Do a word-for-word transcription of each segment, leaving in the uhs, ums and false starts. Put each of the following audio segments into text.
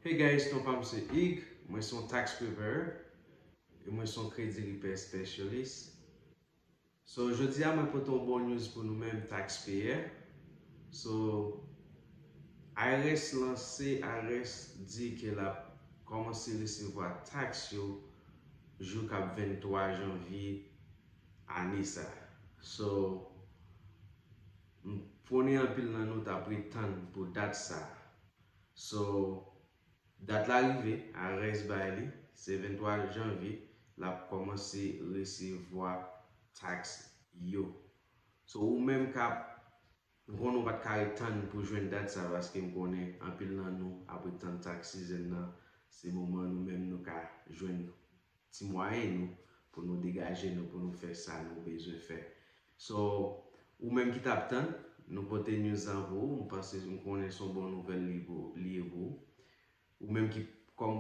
Hey guys, non pa m se Ig, mwen se yon tax preparer e mwen se yon credit repair specialist. So, jodi a mwen pote yon bon news pou nou menm taxpayer. So, I R S lanse, I R S di ke l ap kòmanse resevwa tax yo jou k ap venntwa janvye ane sa. So, m konnen anpil nan nou t ap ret tann pou dat sa. So, dat la rive, I R S bay li, se venntwa janvye, l ap kòmanse resevwa tax yo. So, ou menm k ap, m konnen ou pa t ka ret tann pou jwenn dat sa, paske m konnen anpil nan nou ap ret tann tax season nan, se moman nou menm nou ka jwenn ti mwayen nou pou nou degaje nou, pou nou fè sa nou bezwen fè. So, ou menm ki t ap tann, nou pote news lan pou ou, m panse, m konnen se yon bon nouvèl li pou, li ye pou ou. Ou menm ki kòm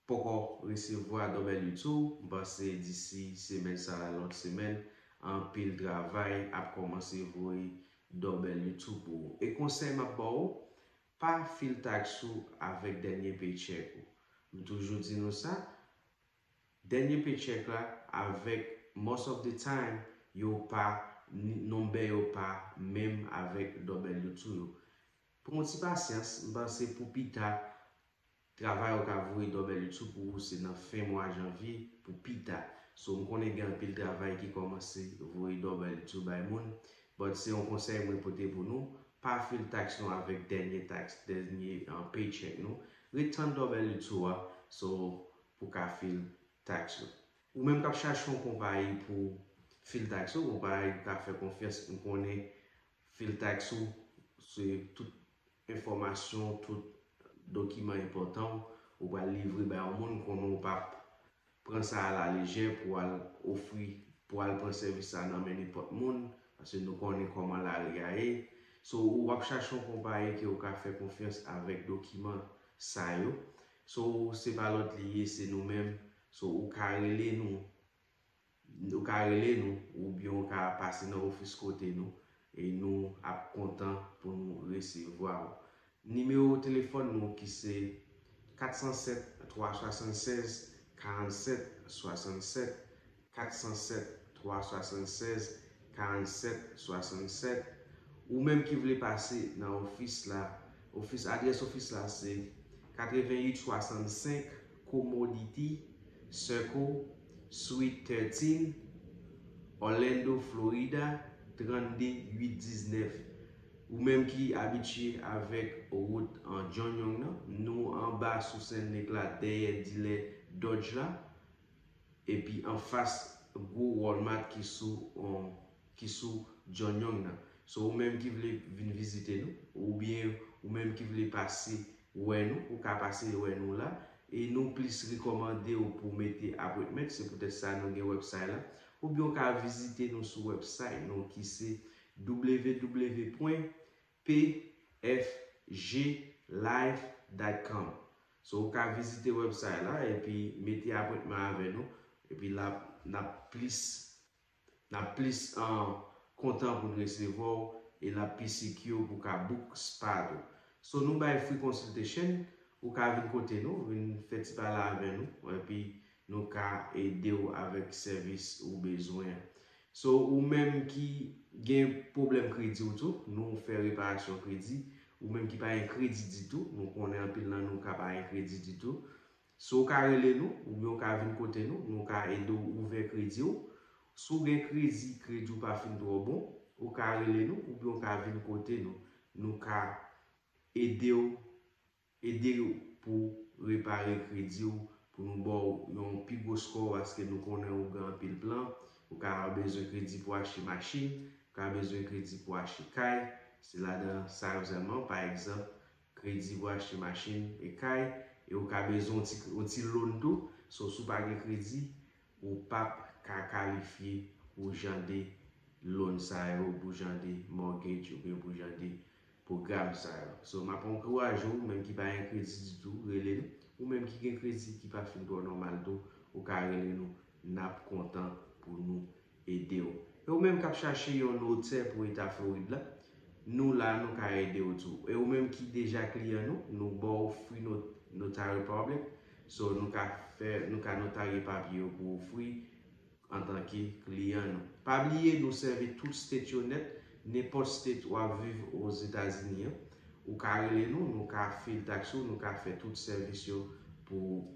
poko resevwa W two, m panse disi semèn sa la, lòt semèn, anpil travay ap kòmanse voye W two pou ou. E konsèy m ap ba w, pa fil tax ou avèk dènye paycheck ou. M toujou di nou sa, dènye paycheck la, avèk most of the time, yo pa, ni- nonbè yo pa menm avèk W two yo. Pran yon ti pasyans, m panse pou pita, travay yo ka voye W two pou ou se nan fen mwa janvye pou pita. So, m konnen gen anpil travay ki kòmanse voye W two bay moun, but se yon konsèy mwen pote pou nou, pa fil tax nou avèk dènye tax, dènye uh, paycheck nou. Ret tann W two a, so, pou ka fil tax ou. Ou menm k ap chache yon konpayi pou fil tax ou, konpayi ou ka fè konfyans, m konnen fil tax ou, se tout enfòmasyon, tout dokiman enpòtan ou pral livre bay yon moun, konnen ou p ap pran sa a la lejè pou al ofri, pou al pran sèvis sa nan men nenpòt moun, paske nou konnen kòman lari a ye. So, ou ap chache yon konpayi ke ou ka fè konfyans avèk dokiman sa yo. So, se pa lòt li ye, se nou menm. So, ou ka rele nou, ou ka rele nou, oubyen ou ka pase nan ofis kote nou, e nou ap kontan pou nou resevwa ou. Nimewo telefòn nou ki se kat san sèt, twa swasannsèz, karannset swasannsèt, kat san sèt, twa swasannsèz, karannset swasannsèt. Ou menm ki vle pase nan ofis la, ofis, adrès ofis la se katrevenn uit swasannsenk Commodity Circle, Suite thirteen, Orlando, Florida, trannde uit diznèf. Ou menm ki abitye avèk wout an John Young nan, nou anba sou Sen Nik la, dèyè dilè Dodge la, epi anfas gwo Walmart ki sou, um, ki sou John Young nan. So, ou menm ki vle vin vizite nou, oubyen ou menm ki vle pase wè nou, ou ka pase wè nou la. E nou plis rekòmande w pou mete appointment, se poutèt sa nou gen website la. Oubyen ou ka vizite nou sou website nou ki se w w w pwen p f g life dot com. So, ou ka vizite website la epi mete appointment avè nou, epi l ap, n ap plis, n ap plis, uh, kontan pou n resevwa w e n ap pi secure pou w ka book spot ou. So, nou bay free consultation, ou ka vin kote nou, vin fè ti pale avè nou, epi nou ka ede w avèk sèvis ou bezwen an. So, ou menm ki gen pwoblèm kredi w tou, nou fè reparasyon kredi. Ou menm ki pa gen kredi ditou, nou konnen anpil nan nou ka pa gen kredi ditou. So, ou ka rele nou, oubyen ou ka vin kote nou, nou ka ede w ouvè kredi w. Si w gen kredi, kredi w pa fin twò bon, ou ka rele nou, oubyen ou ka vin kote nou. Nou ka ede w ede w pou repare kredi w, pou nou ba w yon pi gwo score, paske nou konnen ou gen anpil plan. Ou ka bezwen kredi pou achte machin, ou ka bezwen kredi pou achte kay. Se ladan sa yo sèlman, pa egzanp, kredi pou achte machin e kay, e ou ka bezwen yon ti, yon ti loan tou. So, si w pa gen kredi, ou p ap ka kalifye pou jan de loan sa yo, pou jan de mortgage oubyen pou jan de pwogram sa yo. So, m ap ankouraje w, ou menm ki pa gen kredi ditou, rele nou. Ou menm ki gen kredi ki pa fin twò nòmal tou, ou ka rele nou. N ap kontan pou nou ede w. E ou menm k ap chache yon notè pou eta Florid la, nou la, nou ka ede w tou. E ou menm ki deja kliyan nou, nou ba w free not-, Republic. So nou ka fè, nou ka notarye papye yo pou ofri antanke kliyan nou. Pa bliye nou sèvi tout state yo nèt, nenpòt state w ap viv Ozetazini an, ou ka rele nou, nou ka fil tax ou, nou ka fè tout sèvis yo pou ou.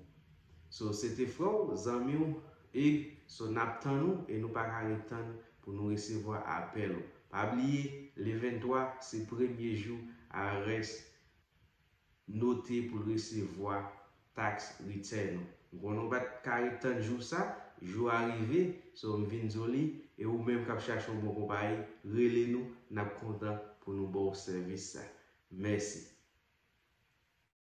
So se te frè w, zanmi w, Ig, so n ap tann ou e nou pa ka ret tann pou nou resevwa apèl ou. Pa bliye, le venntwa se premye jou I R S note pou l resevwa tax return ou. M konnen w pa t ka ret tann jou sa, jou a rive, so m vin di w li, e ou menm k ap chache yon bon konpayi, rele nou, n ap kontan pou nou ba w sèvis sa. Mèsi.